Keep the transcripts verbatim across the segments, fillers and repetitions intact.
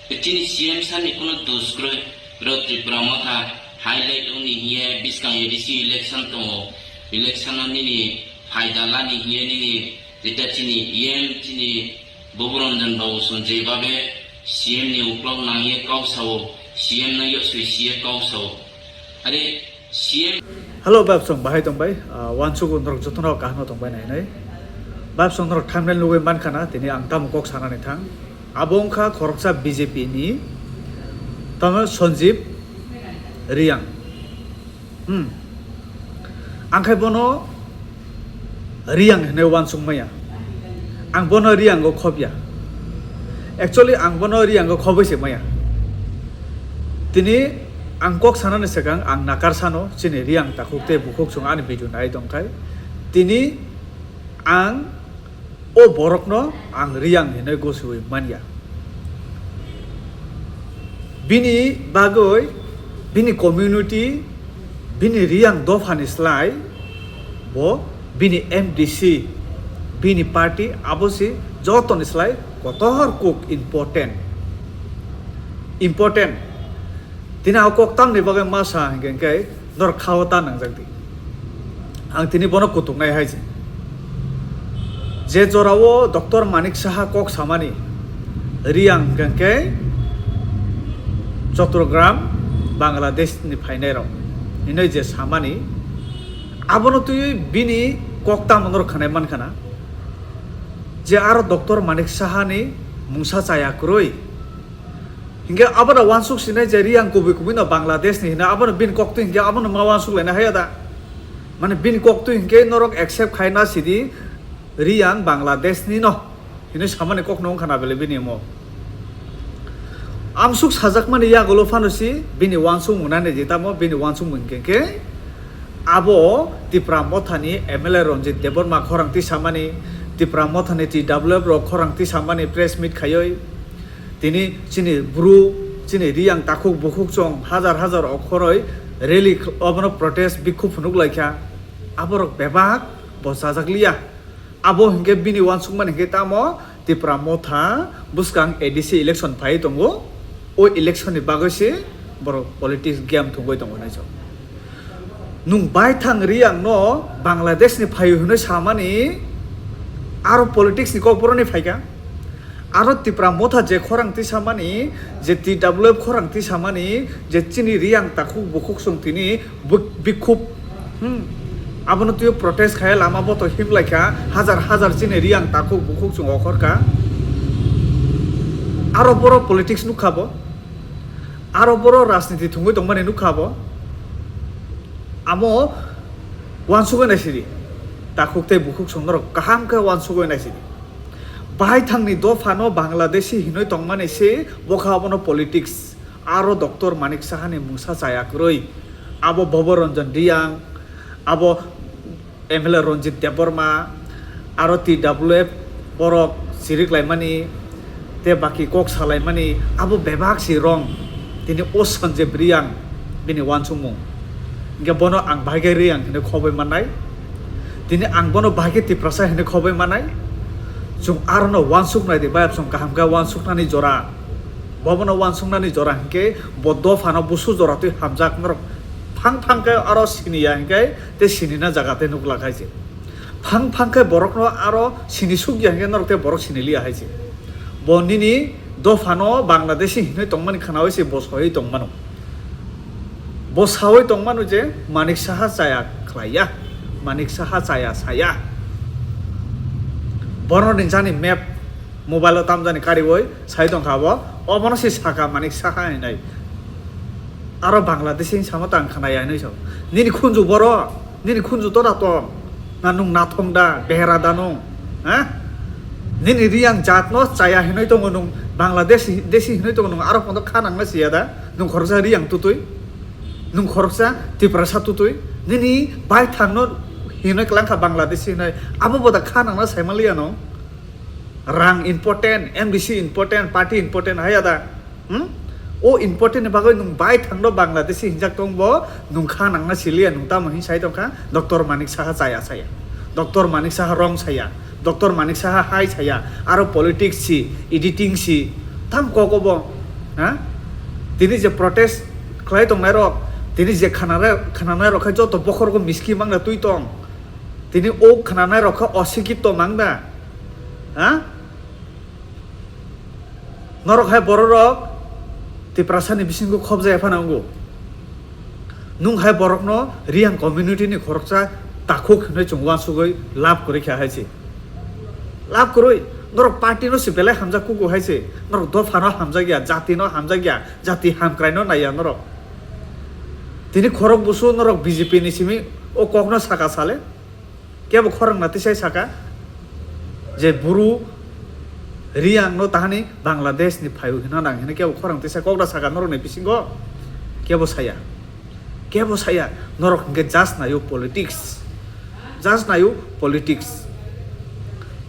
Chini C M sani kunu dos kwrwi, bro Tripura Motha highlight wngni hiye bwskang A D C election tongo, election o nini phaida lani hiye nini jeta chini E M chini Babu Ranjan Babu son jebabe C M ni uklok nangye kau sao, C M no yoswi siye kau sao. Are C M. Hello, bab song bahai tong bai, ah, wansugo norok jotono kaham tong bai nai nai. Bab song norok thumbnail nugui mankha na, tini ang tamo kok sanani thang. Abo wngkha khoroksa B J P ni, tamo Sanjeev Reang. Hmm. Ang khai bono Reang hinwi wansuk maya. Ang bono Reang o khobya. Actually, ang bono Reang o khoboi se maya. Tini ang kok sanani swkang ang nakar sano, chini Reang takhuk tei bukhuk chwng ani video nai tongkhai. Tini ang o borokno ang Reang hinwi gosiwi manya. Bini bagwi, bini community, bini Reang dophani slai, bo bini M D C, bini party, abo si jotoni slai kotor kuk important. Important. Tini ang kok tamni bagwi ma sa hingke hingke norok khao ta nangjak di. Ang tini bono kutuknai hai se. Je jorao Doctor Manik Saha kok samani, Reang hingke hingke Chattogram, Bangladesh ni phainai rok hinwi je samani, abono twiwi bini kok tamo norok khanai mankha na. Je aro Doctor Manik Saha ni mungsa chaya kwrwi, hingke abono wansuk sinai je Reang kubui kubui no Bangladesh ni hino, abono bini koktwi hingke abono ma wansuk laina haya da? Mane bini koktwi hingke norok accept khaina sidi Reang Bangladesh ni no hino samani kok no wngkha na bele bini mo. Amsuk sajakmani yagulo phano si bini wansuk mungnani je tamo bini wansuk mung hingke ke abo Tipra Motha ni M L A Ranjit Debbarma khorang tisamani, Tipra Motha ni T W F rok khorang tisamani press meet khaioi. Tini chini bru, chini Reang takhuk bukhuk chong hajar hajar okhoroi rally kh-, obono protest bikhuk phunuk laikha. Aborok bebak bo chajak liya. Abo hinkhe bini wansukmani hinkhe tamo Tipra Motha bwskang A D C election phai tongo. O election ni bagwi se borok politics game thungwi tongo hinwi sa. Nwng baithang Reang no Bangladesh ni phaio hinwi samani aro politics ni kokborok ni phaikha. Aro Tipra Motha je khorang tisamani, je T W F khorang tisamani, je chini Reang takhuk bukhuk chwng tini bik-, bikhuk, hmm, abono twiwi protest khai lama boto himlaikha, hajar hajar chini Reang takhuk bukhuk chwng okhorkha. Aro borok politics nukha bo, aro borok rajniti thungwi tongmani nukha bo. Amo wansugwi naisidi, takhuk tei bukhuk chwng norok kaham khe wansugwi naisidi. Baithangni dophano Bangladeshi hinwi tongmani se bokha abono politics. Aro Doctor Manik Sahani mungsa chaya kwrwi. Abo Bobo Ranjan Reang, abo M L A Ranjit Debbarma, aro T W F borok chirik laimani, tei baki kok salaimani, abo bebak si wrong. Tini o Sanjeev Reang bini wansukmung. Hinkhe bono ang bahai khe Reang hinwi khoboi mannai. Tini ang bono bahai khe Tiprasa hinwi khoboi mannai. Chwng arono wansuk nai di, bayap chwng kaham khe wansuknani jora. Bo bono wansuknani jora hinkhe bo dophano busu jora twi hamjak norok phang phang khe aro siniya hinkhe tei sinina jaga tei nukla khai se. Phang phang khe borokno aro sini sukya hinkhe norok tei borok sini liya hai se. Bo nini dophano Bangladeshi hinwi tongmani khnaui se bo soi tongmano. Bo saui tongmano je Manik Saha chaya khlaiya, Manik Saha chaya saya. Borno ni jani map mobile o tamjani kariui sai tongkha bo, obono se saka Manik Saha hinwi. Aro Bangladeshi samo tang khnaya hinwi sa. Nini khunju boro, nini khunju tora tong. Na nwng nathong da, behera da nwng? Ha? Nini Reang jat no chaya hinwi tongo nwng, Bangladesh desi hinwi tongo nwng, aro pono kha nangna siya da? Nwng khoroksa Reang tutui? Nwng khoroksa Tiprasa tutui? Nini baithang no hinwi klangkha Bangladeshi hinwi, abo bo da kha nangna saimaliya no? Rang important, M D C important, party important haya da? Hmm? O important ni bagwi nwng baithang no Bangladeshi hinjak tong bo, nwng kha nangna siliya, nwng tamo hin sai tongkha, Doctor Manik Saha chaya saya, Doctor Manik Saha wrong saya, Doctor Manik Saha hai saya, aro politics si, editing si, tam kok obo. Ha? Tini je protest khlai tongnai rok, tini je khananai, khananai rok khe joto bokhorgo miski mangna twi tong. Tini o khananai rok khe osikito mangda. Ha? Norok hai bororok Tiprasani bisingo khobjaya phano wngo. Nwng hai borokno Reang community ni khoroksa takhuk hinwi chwng uansugwi lab kwrwi kha hai se. Lab kwrwi, norok party no se belai hamjak kuku hai se. Norok dopha no hamjak ya, jati no hamjak ya, jati hamkrai no nai ya norok. Tini khorok busu norok B J P ni simi o kok no saka sale. Kebo khorang na tisai saka je buru Reang no tahani Bangladesh ni phaio hino nang hino kebo khorang tisai kok da saka norok ni bisingo kebo saya. Kebo saya, norok hwnkhe just naio politics. Just naio politics.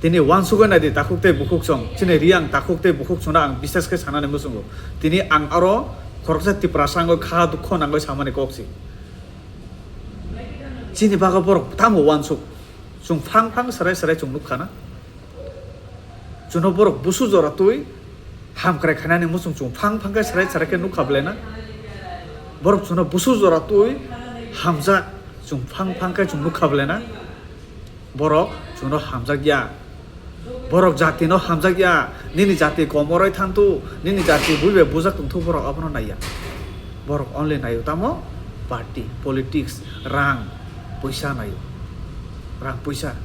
Tini uansugwi naidi takhuk tei bukhuk chwng, chini Reang takhuk tei bukhuk chwngno ang bisas khe sanani muchungo. Tini ang aro khoroksa Tiprasa wngwi kha dukho nangwi samani kok si. Chini bagwi borok tamo uansuk. Chwng phang phang serai serai chwng nukha na. Chwngno borok busu jora twi hamkrai khainani muchung chwng phang phang khe serai serai khe nukha belai na. Borok chwngno busu jora twi hamjak chwng phang phang khe chwng nukha belai na. Borok chwngno hamjak ya. Borok jati no hamjak ya. Nini jati komoroi thantu, nini jati buibai bujak tongthu borok abono naiya. Borok only naio tamo party, politics, rang, puisa naio. Rang puisa.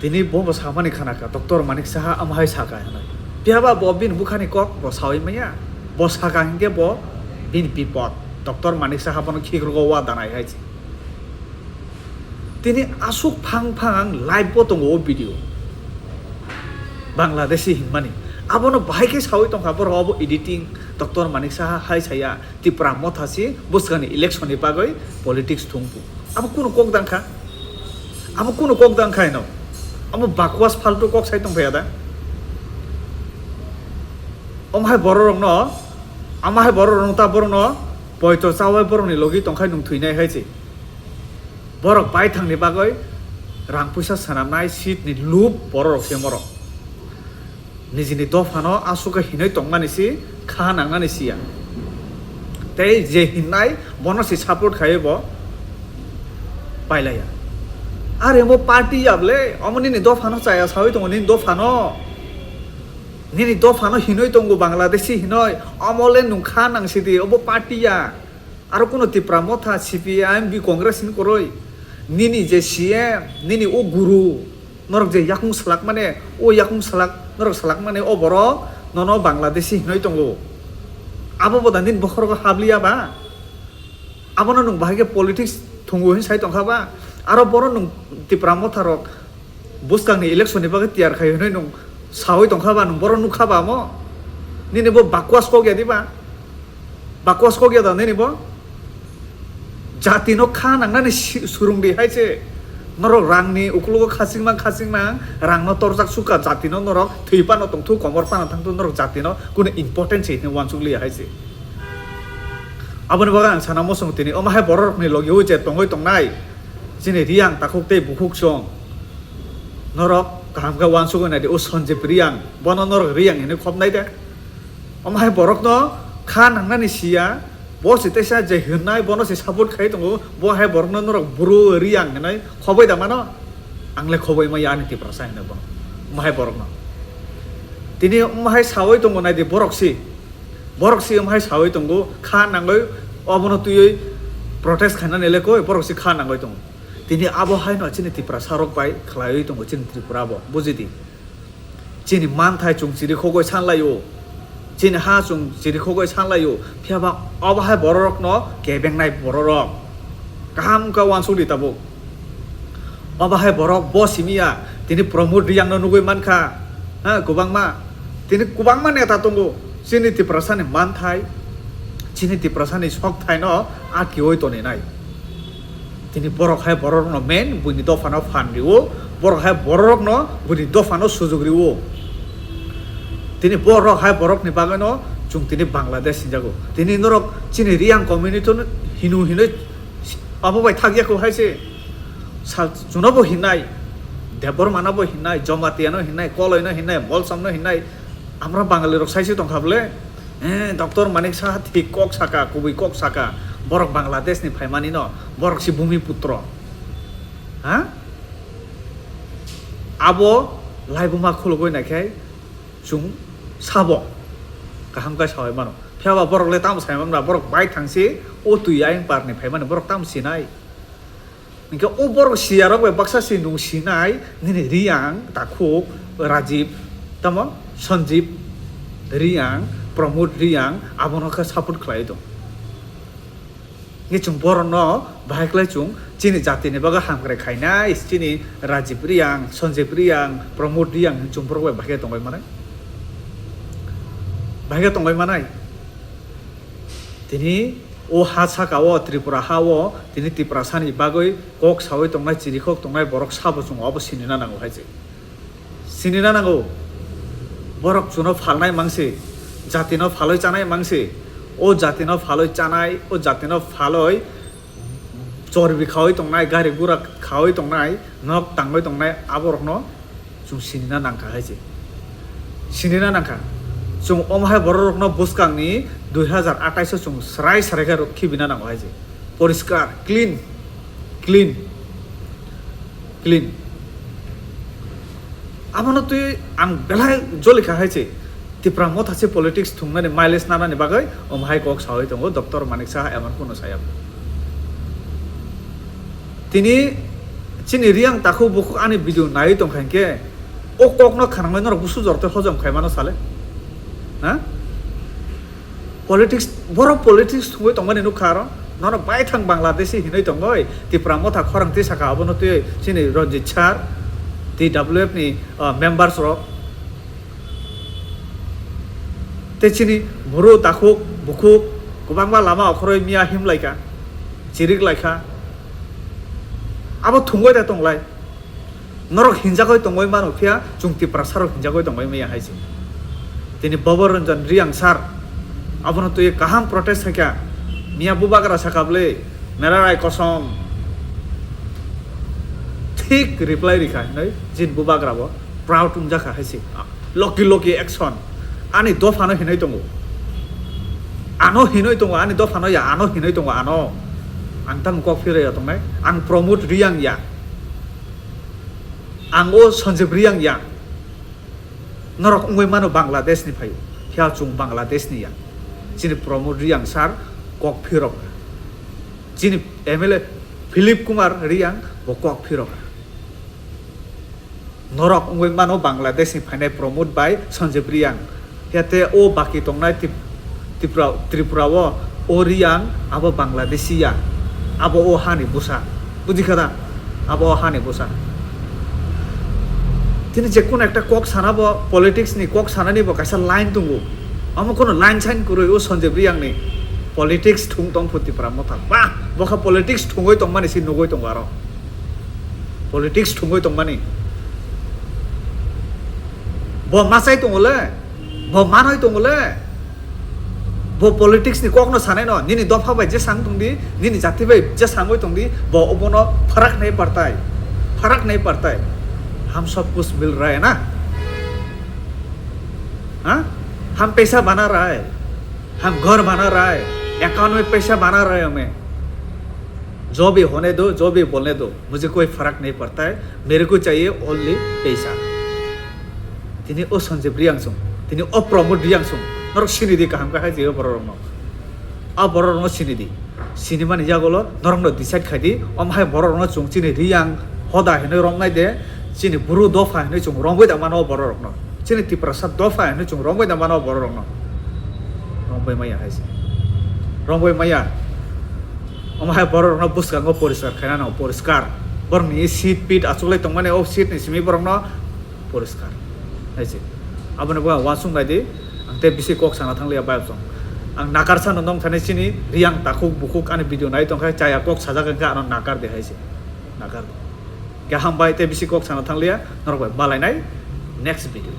Tini bo bo samani khana kha, Doctor Manik Saha amhai saka hinwi. Phiya ba bo bini bukhani kok bo sawi maya. Bo saka hinkhe bo bini bipod. Doctor Manik Saha bono khikrogo wa danai hai se. Tini asuk phang phang ang live bo tongo o video. Bangladeshi hinmani. Abono bahai khe sawi tongkha borok obo editing. Doctor Manik Saha hai saya Tipra Motha si bwskangni election ni bagwi politics thung bu. Abo kunu kok dang kha? Abo kunu kok dang kha ino? Abo bakwas faltu kok sai tong phaiya da? Omo hai borok rokno, amo hai borok rokno ta borokno poito chawai borokni logi tongkhai nwng thwinai hai se. Borok baithangni bagwi rang puisa swnamnai seat ni lub borok rok se morok. Nijini dophano aswk khe hinwi tongmani si kha nangnani siya. Tei je hinnai bono si support khaiwi bo pailaiya. Are bo party ya bwle, omo nini dophano chaya sawi tongo nini dophano. Nini dophano hinwi tongo Bangladeshi hinwi, omo le nwng kha nangsidi, obo party ya. Aro kuno Tipra Motha, C P I M, B Congress ni kwrwi. Nini je C M, nini o guru, norok je yakung salak mane, o yakung salak, norok salak mane, o borok nono Bangladeshi hinwi tongo. Abo bo da nini bokhorogo habliya ba? Abono nwng bahai khe politics thungo hin sai tongkha ba? Aro bono nwng Tipra Motha rok bwskangni election ni bagwi tiyar khai hwnwi nwng sawi tongkha ba, nwng bohrok nukha ba omo? Nini bo bakwas kok ya diba? Bakwas kok ya da nini bo? Jati no kha nangnani si-, surung di hai se. Norok rang ni uklogo khachingma khachingma rang no torjak suka jati no norok thwi phano tongthu komor phano thangthu norok jati no kunu important se hwnwi uansuk liya hai se. Aboni bagwi ang sana muchung tini omo hai borok rok ni logi o je tongwi tongnai. Chini Reang takhuk tei bukhuk chwng. Norok kaham khe uansugwi naidi, o Sanjib Reang, bono norok Reang hinwi khobnai de. Omo hai borokno kha nangnani siya, bo se teisa je hwnnai, bono se support khai tongo, bo hai borokno norok bru Reang hinwi khoboi da mano? Ang le khoboi maya ani Tiprasa hinwi bono. Omo hai borokno. Tini omo hai sawi tongo naidi borok si. Borok si omo hai sawi tongo, kha nangwi obono twiwi protest khainani le koi, borok si kha nangwi tongo. Tini abo haino chini Tiprasa rok bai khlaiwi tongo chini Tripura bo, buji di. Chini manthai chwng chirikhogwi sanlaio, chini ha chwng chirikhogwi sanlaio, phiya ba abo hai bororokno kebengnai bororok. Kaham wngkha uansuk di tabuk. Obo hai borok bo simi ya, tini Pramod Reang no nugwi mankha, ha, kwbangma, tini kwbangma neta tongo, chini Tiprasa ni manthai, chini Tiprasa ni sokthai no a kiwi toninai. Tini borok hai borok no main buini dopha no phan rio, borok hai borok no buini dopha no sujuk rio. Tini borok hai borok ni bagwi no chwng tini Bangladesh hinjago. Tini norok chini Reang community no hinu hinwi abo bai thakya kho hai se. Sal-, chuno bo hinai, Debbarma no bo hinai, Jamatia no hinai, Koloi no hinai, Molsom no hinai, amra Bangali rok sai se tongkha bole. Eh, Doctor Manik Saha thik kok saka, kubui kok saka, borok Bangladesh ni phaimani no, borok si Bhumiputro. Ha? Abo laibuma khulugwi naikhai chwng sabo kaham khe sawi mano. Phiya ba borok le tamo sai manbra, borok bai thangsi o twi ayang par ni phaimani borok tamo sinai. Hinkhe o borok siyarok bai baksa se nung sinai, nini Riyang, Takhuk, Rajib, tamo Sanjib Riyang, Pramod Riyang, abono khe support khlai tong. Hinkhe chwng borokno bahai khlai chwng chini jatini bagwi hamkrai khainai, chini Rajib Riyang, Sanjib Riyang, Pramod Riyang hinwi chwng borok bai bahai khe tongwi manai. Bahai khe tongwi manai. Tini o ha saka o, Tripura ha o, tini Tiprasani bagwi kok sawi tongnai, chirikhok tongnai borok sabo chwng obo sinina nango hai se. Sinina nango. Borok chuno phalnai mangsi, jatino phaloi chanai mangsi. O jatino phaloi chanai, o jatino phaloi chorbi khawi tongnai, gari gura khawi tongnai, nok tangwi tongnai, aborokno chwng sinina nangkha hai se. Sinina nangkha. Chwng omo hai bororokno bwskangni dui hazar atais o chwng srai srai khe rw-, khibina nango hai se. Poriskar, clean, clean, clean. Abono twi ang belai jolikha hai se. Tipra Motha se politics thungnani, mileage nanani bagwi omo hai kok sawi tongo Doctor Manik Saha, emon kuno saya. Tini chini Riyang Takhuk bukhuk ani video naiwi tongkha hinkhe o kokno khanangwi norok busu jortwi hojom khai mano sale? Ha? Politics, borok politics thungwi tongmani nukha aro. Norok baithang Bangladeshi hinwi tongwi, Tipra Motha khorang twi saka abono twi chini Ranjit sir, T W F ni, ah, members rok. Tei chini buru takhuk, bukhuk, kwbangma lama okhoroi miya himlaikha, chiriklaikha. Abo thungwi da tonglai. Norok hinjagwi tongwi mano, phiya chwng Tiprasa rok hinjagwi tongwi maya hai se. Tini Bobo Ranjan Riyang sir, abono twi kaham protest khaikha. Miya bubagra sakha bwle, merarai kosom. Thik reply rikha hinwi jin bubagra bo proud wngjakha hai se. Lucky, lucky action. Ani dophano hinwi tongo. Ano hinwi tongo, ani dophano ya, ano hinwi tongo, ano. Ang tamo kok phirwi ya tongnai. Ang Pramod Riyang ya. Ang o Sanjib Riyang ya. Norok wngwi mano Bangladesh ni phaio. Phiya chwng Bangladesh ni ya. Chini Pramod Riyang sir kok phirok. Chini M L A Philip Kumar Riyang bo kok phirok. Norok wngwi mano Bangladesh ni phainai Pramod bai Sanjib Riyang. Hete o baki tongnai Tip-, Tripura, Tripura o, o Riyang abo Bangladeshi ya. Abo o hani busa. Buji kha da? Abo o hani busa. Tini je kono ekta kok sana bo, politics ni kok sanani bo kaisa line tongo. Amo kono line sign kwrwi o Sanjib Riyang ni politics thung tong phu Tipra Motha. Bah, bokha politics thungwi tongmani si nugwi tongo aro. Politics thungwi tongmani. Bo masai tongo le, bo manoi tongo le. Bo politics ni kokno sanai no, nini dopha bai je sang tong di, nini jati bai je sangwi tong di, bo obono pharak nahi partai. Pharak nahi partai. Hum sab kuch mil raha hai na? Ha? Hum paisa bana raha hai. Hum ghar bana raha hai. Account mein paisa bana raha hai hum. Jo bhi hone do, jo bhi bolne do, mujhe koi farak nahi padta hai, mere ko chahiye only paisa. Tini o Sanjib Riyang song, tini o Pramod Riyang song, norok sini di kaham khe hai je o borok rokno. A borok rokno sini di. Sini mani yagulo norokno decide khai di, om hai borok rokno chwng chini Riyang hoda hinwi romnai de, chini bru dopha hinwi chwng romwi da mano o borok rokno. Chini Tiprasa dopha hinwi chwng romwi da mano o borok rokno. Romwi maya hai se. Romwi maya. Omo hai borok rokno bwskango poriskar khaina nango, poriskar. Borokni seat pit achuklai tongmani, o seat ni simi borokno poriskar. Hai se. Aboni bo uansuk nai di. Ang tei bisi kok sana thangliya bayapsong. Ang nakar sano nong thani chini Riyang takhuk bukhuk ani video nai tongkha, chaya kok sajak wngkha ano nakar de hai se. Nakar de. Khe hambai tei bisi kok sana thangliya, norok bai malainai next video.